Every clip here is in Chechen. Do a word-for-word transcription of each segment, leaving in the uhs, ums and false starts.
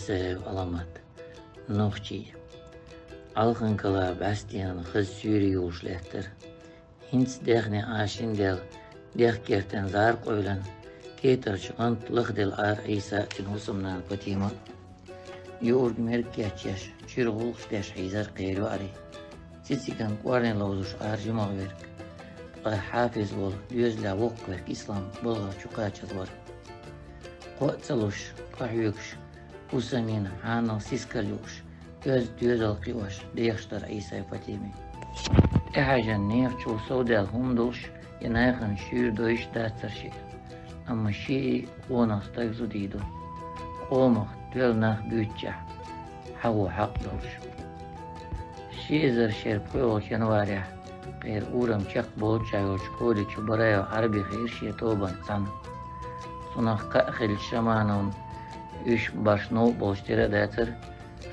Церев Аламат. Нохчий. Ӏалхан кала бӀаьстенан хаза суьйре йолуш лаьттара. ХӀинца даьхни Ӏашина дел, дехкертан зӀар къойлан, кетарчу гӀант лахделла ара Ӏийса а, цуьнан хӀусамнана Патима а. Юург-мерг кечъеш, чуьра гӀуллакхаш деш хьийзара кхеран йоӀарий. Цициган кӀорне ловзуш ара жимагӀверг. Ткъа Хьафиз волу доьзалехь воккхаверг Ислам балхара чу кхачаза вара. Кхоъ ца луш, къахьоьгуш, хӀусамийн хьанал сискал юуш, оьзда доьзал кхиош дехаш дара Ӏийсай Патимий. ТӀехьаьжна нехан чу совдаьлла хӀума долуш, я нахана шуьйра дойуш дацара шиъ. Амма шиъ къонах стаг зудий ду, къомах тоьлла нах буьйцучехь, хьагӀо хьакъ долуш. Ши эзар шеран пхоьалгӀачу январехь, кхеран урам чекхболчохь йолчу школе чу Бараев Ӏарби хиира шен тобанца цхьаьна. Цунах кхаъ хилча Шамановна, уьш барш новкъа болуш тера а дацара,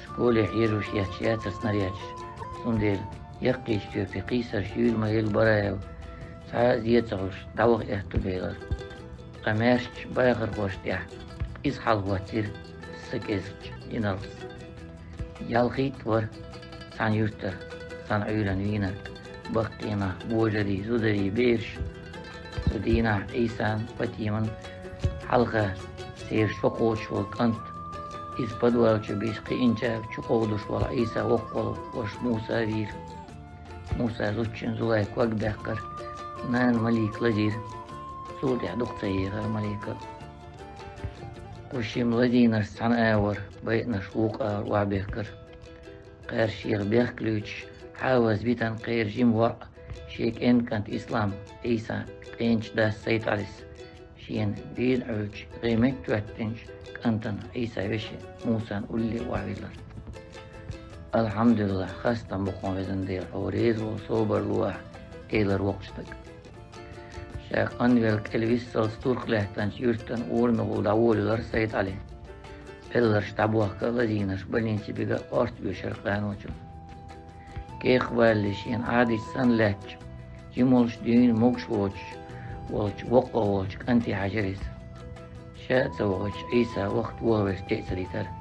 школе хьежош етташ яцара снарядаш. Цундела яккхийчу тоьпе кхийсар шуьйра ма елла Бараев, цхьа а зе ца хуьлуш, дӀаваха аьтту белара. Ткъа маьршачу бахархошна тӀехь иза хьалахӀоттийра са кӀезачу йиналлас. Ялхитта вара цхьана юьртара, цхьана Ӏуьйранна вийнарг, баккхий нах, божарий, зударий, бераш. Цу дийнахь Ӏийсан, Патиман хьалха церан шо кхочуш волу кӀант, иза подвал чу бийса кхиъначара чукховдуш волу Ӏийсан воккхаволу ваша Муса вийра. Муса зудчун Зулай ког баьккхира, нана Малика лазийра. Цул тӀаьхьа дукха ца ехара Малика. Кху шимма лазийнарш цхьана а вара, байинарш вукху а охьабехкара. Кхаьршех бехк луьйчуш, хьаваза витана кхеран жима воӀ, шен кӀен кӀант Ислам, Ӏийсан къенчу дас СайдӀалис, шена вийна Ӏуьллучу гӀеметтахӀоьттинчу кӀантана Ӏийсан веши Мусан улле охьавиллара. «Алхьамдулиллахь, хастам бу хьуна, везан Дела, хьо реза волу, собар ло ахь», — элира воккхачу стага. Ша къанвелла кӀел виссалц турх лаьттанчу юьртан урамехула дӀаволавелира СайдӀали. Пелларш дӀабохка а, лазийнарш больнице бига а орца боьшура къаночун. Кехат балале шена Ӏадатца санна лаьттачу, жима волуш дуьйна могуш воцуш волчу воккхаволчу кӀанте хьаьжира иза. Ша а ца вахийтуш, Ӏийса вахта вохавеш тӀе а ца дитара.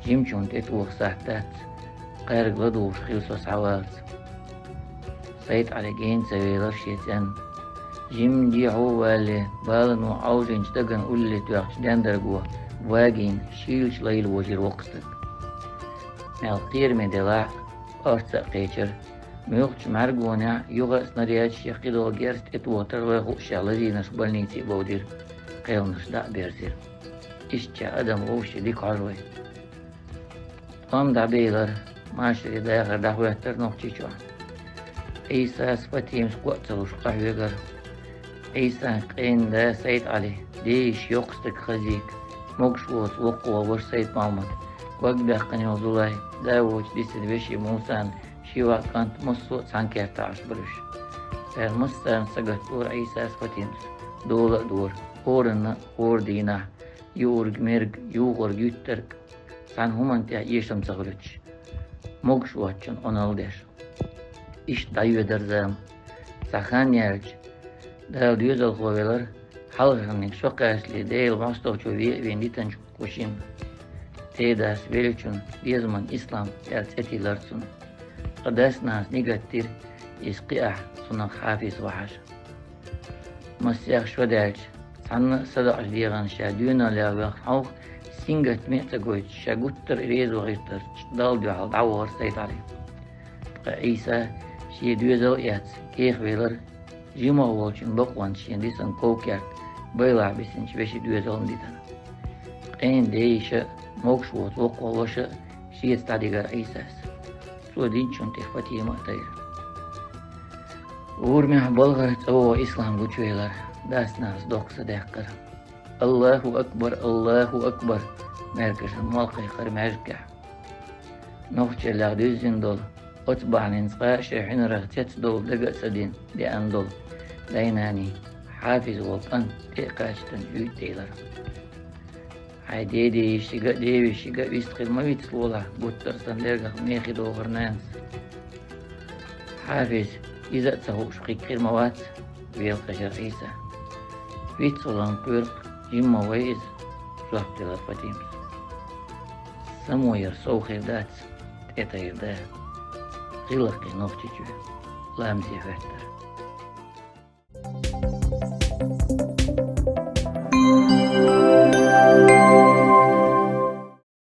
Жимачунна тӀетоха сахьт дац, кхаьрга ладугӀуш хила со схьаваллалц. СайдӀали гена ца велара шен цӀенна. Жимма дехьо а валале, балано Ӏовжинчу дагна улле тоьхча дендарго вагийна шийлачу лайла вожийра воккха стаг. Мел кхераме делахь а, орца а кхечира. Муьлххачу мӀаьргонехь юха а снарядаш я кхидолу герз тӀетохар вай хуъушехь, лазийнарш больнице а бовдийра, кхелнарш дӀа а берзийра. Иштта адам вовшийн дика хьожу вай. ТӀом дӀабелара, машаре дахар дӀахӀоьттара Нохчийчохь. Ӏийсас, Патимас кхоъ ца луш къахьоьгара. Ӏийсан къена да СайдӀали, ден йиша йоккха стаг Хазик, могуш воцу воккхаволу ваша Сайд-Мохьмад, ког баьккхина йолу Зулай, да воцуш дисина вешин Мусан ши йоӀ, кӀант массо а цхьана кертахь Ӏаш бара уьш. Цара массарна сагатдора Ӏийсас, Патимас, дола а дора, хӀоранна а хӀора дийнахь, юург-мерг, юхург, юьттарг, цхьана хӀуманна тӀехь эшам ца хуьлуьйтуш, могуш воцчунна Ӏуналла деш. Иштта дӀайоьдара зама. Цхьа хан яьлча, Дала доьзалхо велара, хьалхарниг шо кхачале Делан мостагӀчо вен а вийна дитинчу кху шимма. Тедас веллачунна Безаман Ислам аьлла цӀе тиллара цунна. Ткъа дас-нанас нигат дира, иза кхиахь, цунах Хьафиз вахьаш. Масех шо даьлча, цхьанна а садоӀучу дегӀана ша доьналлехь ваьхна хьовха, сингаттаме а ца гойтуш, ша гуттар а реза вахийтарца Далла дуьхьал дӀавахара СайдӀали. Ткъа Ӏийса, шен доьзал а эцна, кехавелара, жимагӀа волчун бакъонца шена дисина ков-керт байлахь бисинчу вешин доьзална дитина. Къена ден йиша а, могуш воцу воккхаволу ваша а шеца дӀадигара Ӏийсас. Цо динчунна тӀе Фатима а тайра. Урамехь балхара цӀа вогӀу Ислам гучувелара, дас-нанас доккха са даьккхара. «Аллаху акбар, Аллаху акбар!» — маьркӀажан молла кхайкхара маьждигехь. Нохчаллех дуьззина долу, оцу бахьанина цкъа а шайн хьуьнарах цецдовла дага а ца дина, деана долу дай-наний, Хьафиз волу кӀант тӀе а кхачийтина уьйтӀа делара. «Хьайн ден-ден йишига а, ден вешига а вистхила ма вицлолахь, гуттар а сан лергах мехий дохура нанас». «Хьафиз, иза а ца хууш кхин хир ма вац», — велакъежара Ӏийса. «Вицваларна кхоьру-кх, жимма вай иза», — жоп делара Фатимас. Ламо яр сов хир дац, тӀетайр да гӀиллакхе Нохчийчоь ламазе хӀоьттар.